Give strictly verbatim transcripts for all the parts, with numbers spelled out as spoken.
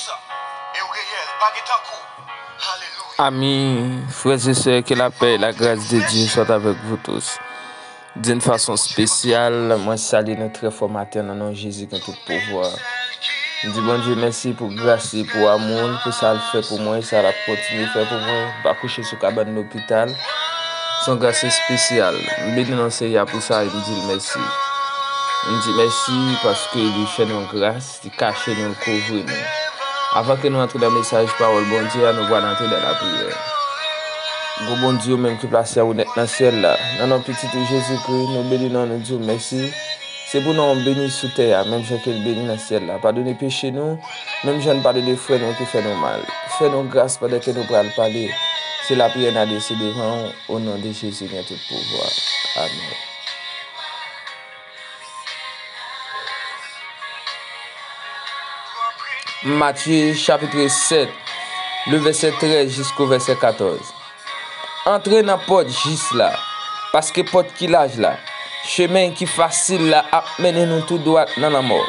E w reyèl, pa gen tankou. Alelouya. Amis, frères et sœurs, que la paix et la grâce de Dieu soient avec vous tous. D'une façon spéciale, mwen salye nou trè fò maten nan non Jezi ki gen tout pouvwa. M di Bondye mèsi pou gras li, pou amou l, pou sa l fè pou mwen, sa l ap kontinye fè pou mwen. M pa kouche sou kabann lopital. Se yon gras espesyal. M beni non Seyè a pou sa e m di l mèsi. M di mèsi paske li fè nou gras. Li kache nou, li kouvri nou. Avan ke nou antre nan mesaj pawòl Bondye a, nou pral antre nan lapriyè. Gwo Bondye, ou menm ki plase an ou nèt nan syèl la, nan non Pitit ou Jezikri, nou beni non, nou di w mèsi. Se pou non w beni sou tè a, menm jan ke l beni nan syèl la. Padone peche nou, menm jan n padone frè nou ki fè nou mal. Fè nou gras pandan ke nou pral pale. Se lapriyè n adrese devan w, o non de Jezi ki gen tout pouvwa. Amèn. Matye chapit sèt, le vèsè trèz jisko vèsè katòz. Antre nan pòt jis la, paske pòt ki laj la, chemen ki fasil la ap mennen nou tou dwat nan lanmò.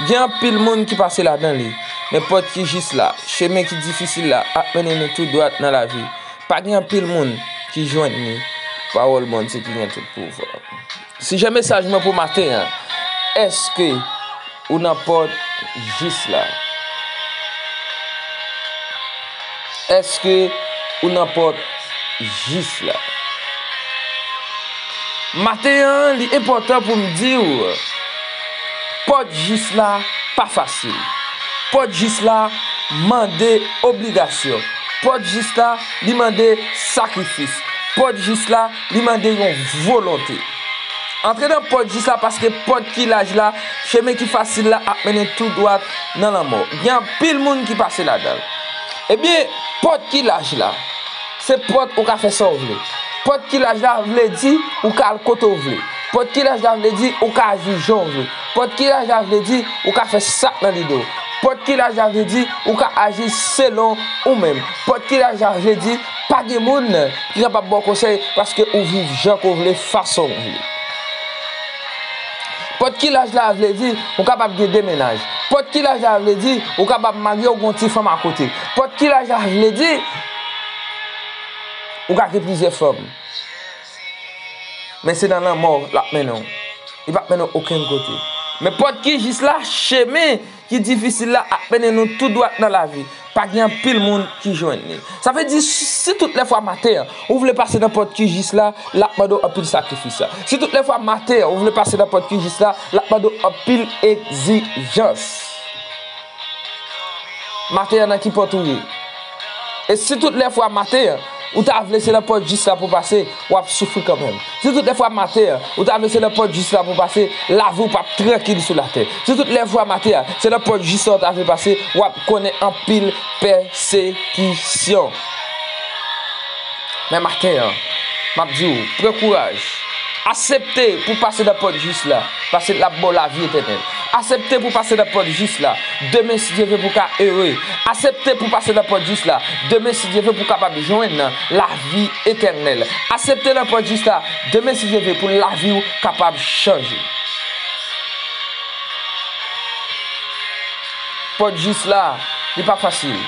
Gen anpil moun ki pase ladan li, men pòt ki jis la, chemen ki difisil la ap mennen nou tou dwat nan lavi. Pa gen anpil moun ki jwenn li. Pawòl Bondye ki gen tout pouvwa. Sijè mesaj mwen pou maten an, èske ou nan pòt jis la? Èske ou nan pòt jis la? Maten an, li enpòtan pou m di w, pòt jis la pa fasil. Pòt jis la mande obligasyon. Pòt jis la, li mande sakrifis. Pòt jis la, li mande yon volonte. Antre nan pòt jis la, paske pòt ki laj la, chemen ki fasil la ap mennen tou dwat nan lanmò. Gen anpil moun ki pase ladan l. Ebyen, pòt ki laj la, se pòt ou ka fè sa w vle. Pòt ki laj la vle di ou ka al kote w vle. Pòt ki laj la vle di ou ka aji jan w vle. Pòt ki laj la vle di ou ka fè sa k nan lide w. Pòt ki laj la vle di ou ka aji selon ou menm. Pòt ki laj la vle di pa gen moun ki kapab ba w konsèy paske ou viv jan ke w vle, fason w vle. Pòt ki laj la vle di ou kapab gen de mennaj. Pòt ki laj la vle di ou kapab marye, ou gen yon ti fanm akote. Pòt ki laj la vle di ou ka gen plizyè fanm. Men se nan lanmò l ap mennen w. Li p ap mennen w okenn kote. Men pòt ki jis la, chemen ki difisil la ap mennen nou tou dwat nan lavi. Pa gen anpil moun ki jwenn li. Sa vle di, si tout lè fwa maten an, ou vle pase nan pòt ki jis la, l ap mande w anpil sakrifis. Si tout lè fwa maten an, ou vle pase nan pòt ki jis la, l ap mande w anpil egzijans. Maten an, nan ki pòt ou ye? E si tout lè fwa maten an, ou ta vle se nan pòt jis la pou pase, w ap soufri kanmenm. Si tout lè fwa maten an, ou ta vle se nan pòt jis la pou pase, lavi w p ap trankil sou latè. Si tout lè fwa maten an, se nan pòt jis la ou ta vle pase, w ap konnen anpil pèsekisyon. Men maten an, m ap di w, pran kouraj. Aksepte pou pase nan pòt jis la, paske l ap ba w lavi etènèl. Aksepte pou pase nan pòt jis la. Demen, si Dye vle, pou w ka ere. Aksepte pou pase nan pòt jis la. Demen, si Dye vle, pou w kapab jwenn lavi etènèl. Aksepte nan pòt jis la. Demen, si Dye vle, pou lavi w kapab chanje. Pòt jis la, li pa fasil.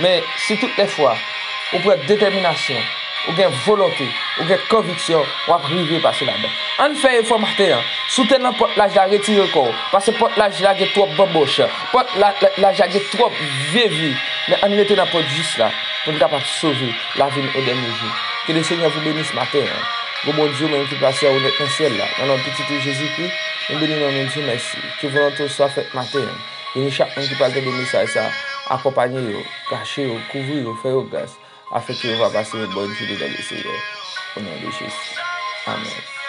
Men, si tout lè fwa ou pran detèminasyon, ou gen volonte, ou gen konviksyon, w ap rive pase ladan. Ann fè efò maten an. Si w te nan pòt laj la, retire kò w. Paske pòt laj la gen twòp banbòch. Pòt la, la, laj la gen twòp vye vi. Men ann rete nan pòt jis la pou n kapab sove lavi n o dènye jou. Ke le Senyè vous bénisse maten an. Gwo Bondye, ou menm ki plase an ou nèt nan syèl la, nan non Pitit ou Jezikri, nou beni non, nou di w mèsi. Ke volonte w swa fèt maten an. Beni chak moun ki pral tande mesaj sa a. Akonpaye yo, kache yo, kouvri yo, fè yo gras. Afin ke yo va pase yon bòn jounen nan Leseyè. O non de Jezi. Amèn.